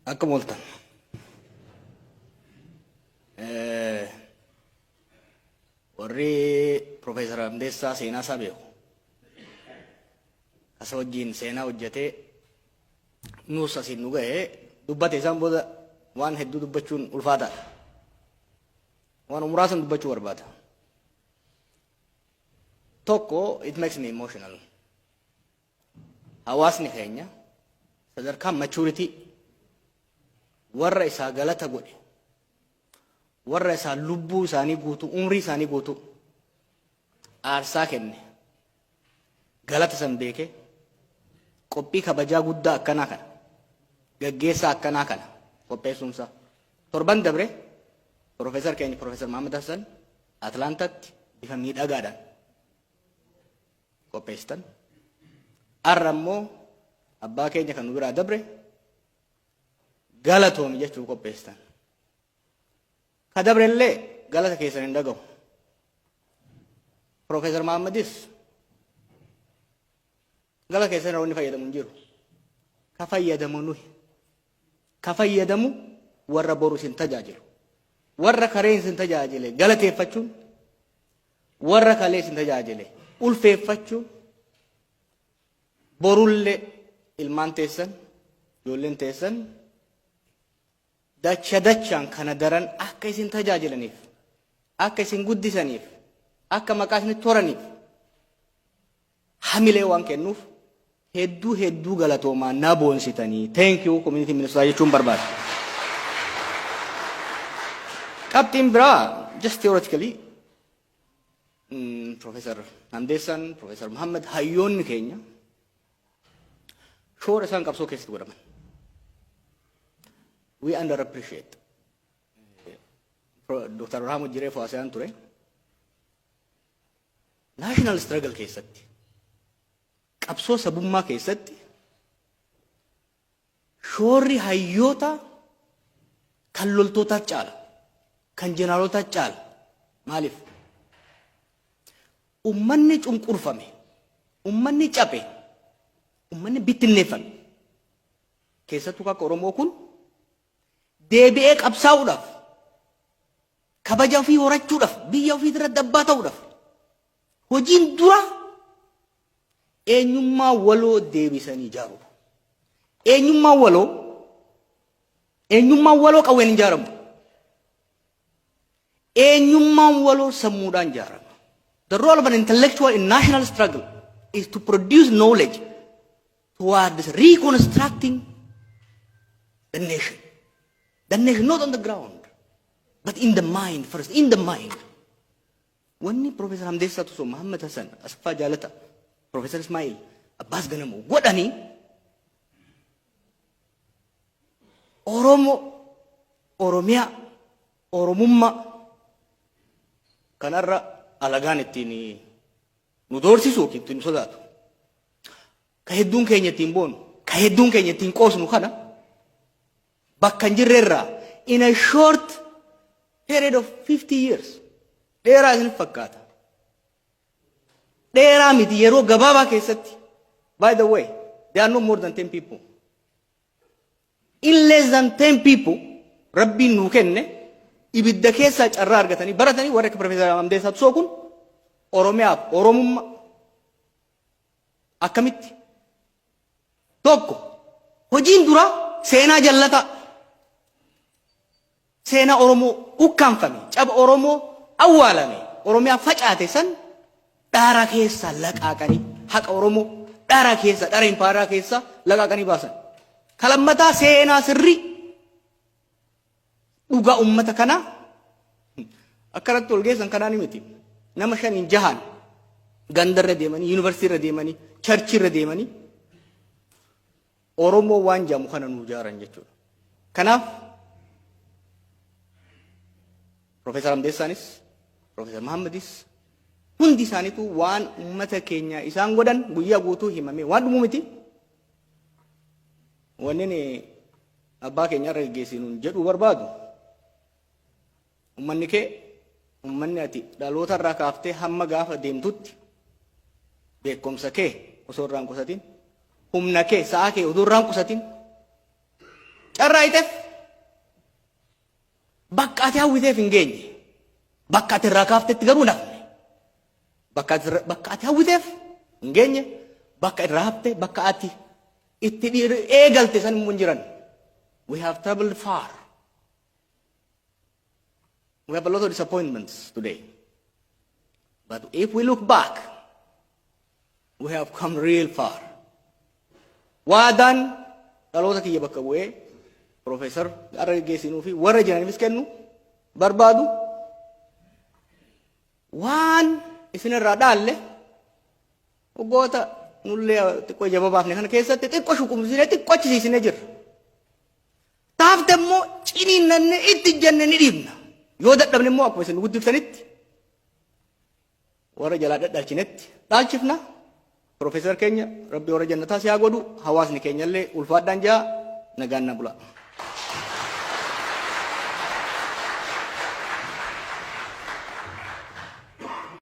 Akkam ooltan. Warri Profeesar Hamdeessaa seenaa isaa beeku. Kasa wajjin seenaa hojjetee nuus asiin nu gahe dubbate isaan booda waan hedduu dubbachuun ulfaataadha. Waan muraasan dubbachuu barbaada. Tokko, it makes me emotional. Hawaasni keenya sadarkaa maturity warra isaa galata godhe, warra isaa lubbuu isaanii guutuu, umrii isaanii guutuu aarsaa kenne, galata san beekee qophii kabajaa guddaa akkanaa kana, gaggeessaa akkanaa kana qopheessuunsaa. Torban dabre Profeesar keenya Profeesar Mahammad Hassan Atlaantaatti bifa miidhagaadhaan qopheessitan. Arra immoo abbaa keenya kan nu biraa dabre galatoomi jechuuf qopheessitan. Ka dabre illee galata keessan hin dhagahu. Profeesar Mahammadis galata keessan irraa wanni fayyadamu hin jiru. Ka fayyadamu nuhi. Ka fayyadamu warra boru isin tajaajilu. Warra kareen isin tajaajile galateeffachuun, warra kalee isin tajaajile ulfeeffachuun, borullee ilmaan teessan, ijoolleen teessan dacha dachaan kana daran akka isin tajaajilaniif, akka isin guddisaniif, akka maqaa isinitti horaniif hamilee waan kennuuf, hedduu hedduu galatoomaa, na boonsitanii. Thank you, community Minnesota jechuun barbaada. Qabxiin biraa, just theoretically, Professor Hamdeessaan, Professor Muhammad, hayyoonni keenya shoora isaan qabsoo keessatti godhaman. We underappreciate. Dr. Abrahaam Hojjiree Fuwaasiyaan ture. National struggle keessatti, qabsoo sabummaa keessatti shoorri hayyoota kan loltootaa caala, kan jeneraalotaa caala. Maaliif? Ummanni cunqurfame, ummanni cabe, ummanni bittinneeffame, keessattuu akka Oromoo kun, deebi'ee qabsaa'uudhaaf, kabaja ofii horachuudhaaf, biyya ofii irratti abbaa ta'uudhaaf, hojiin dura eenyummaa waloo deebisanii ijaaruudha. Eenyummaa waloo qawween hin ijaaramu. Eenyummaan waloo sammuudhaan ijaarama. The role of an intellectual in national struggle is to produce knowledge towards reconstructing the nation. The nation not on the ground, but in the mind first, in the mind. Wanni Profeesar Hamdeessaa Tusoo, Muhammad Hassan, Asaffaa Jaalata, Profeesar Ismail, Abbaas Ganamoo godhanii Oromoo, Oromiyaa, Oromummaa kanarra alagaan ittiin nu doorsisu yookiin ittiin nu sodaatu. Ka hedduun keenya ittiin boonu, ka hedduun keenya ittiin qoosnu kana bakka hin jirrerraa in a short period of 50 years, dheeraa isin fakkaata. Dheeraa miti, yeroo gabaabaa keessatti. By the way, there are no more than 10 people. In less than 10 people Rabbiin nuu kenne, ibidda keessaa carraa argatanii baratanii, warra akka Profeesar Hamdeessaa Tusoo kun Oromiyaaf Oromummaa akkamitti tokko hojiin duraa seenaa jallataa, seenaa Oromoo ukkaanfame, caba Oromoo awwaalame, Oromiyaa facaate san dhaara keessa laqaaqanii, haqa Oromoo dhaara keessa, dhara impaaraa keessa laqaaqanii baasan. Kalammataa seenaa sirrii dhugaa ummata kanaa akkanatti ol geessan kanaa ni miti. Nama shaniin jahaan gandarra deemanii, yuunivarsiitii irra deemanii, church irra deemanii Oromoo waan jedhamu kana nuu ijaaran jechuudha. Kanaaf Profeesar Hamdeessaanis, Profeesar Mahammadis, hundi isaaniitu waan ummata keenya isaan godhan guyyaa guutuu himamee waan dhumu miti. Wanni abbaa keenya irra geggeessinuun jedhuu barbaadu, ummanni kee, ummanni ati dhaloota irraa kaaftee hamma gaafa deemtutti, beekumsa kee osoo irraa hin qusatin, humna kee, sa'a kee osoo irraa hin qusatin Carraayiteef bakka ati hawwiteef hin geenye. Bakka ati irraa kaaftetti garuu nafne. Bakka ati hawwiteef hin geenye, bakka irraa hafte, bakka ati itti eegalte san immoo hin jiran. We have traveled far. We have a lot of disappointments today. But if we look back, we have come real far. Waadaan dhaloota kiyya bakka bu'ee Profeesar har'a geggeessinuu fi warra jiraniifis kennu barbaadu, waan isinirraa dhaalle waggoota nullee xiqqoo ija babaafne kana keessatti xiqqoo shuqumsinee, xiqqoo achisiisnee jirra. Taafte immoo ciniinnanne itti jenne ni dhiibna. Yoo dadhabne immoo akkuma isin guddiftanitti warra jalaa dhadhalchinetti dhaalchifna. Profeesar keenya, Rabbi warra jannataa si haa godhu, hawaasni keenyallee ulfaadhaan jaa, nagaan na bula.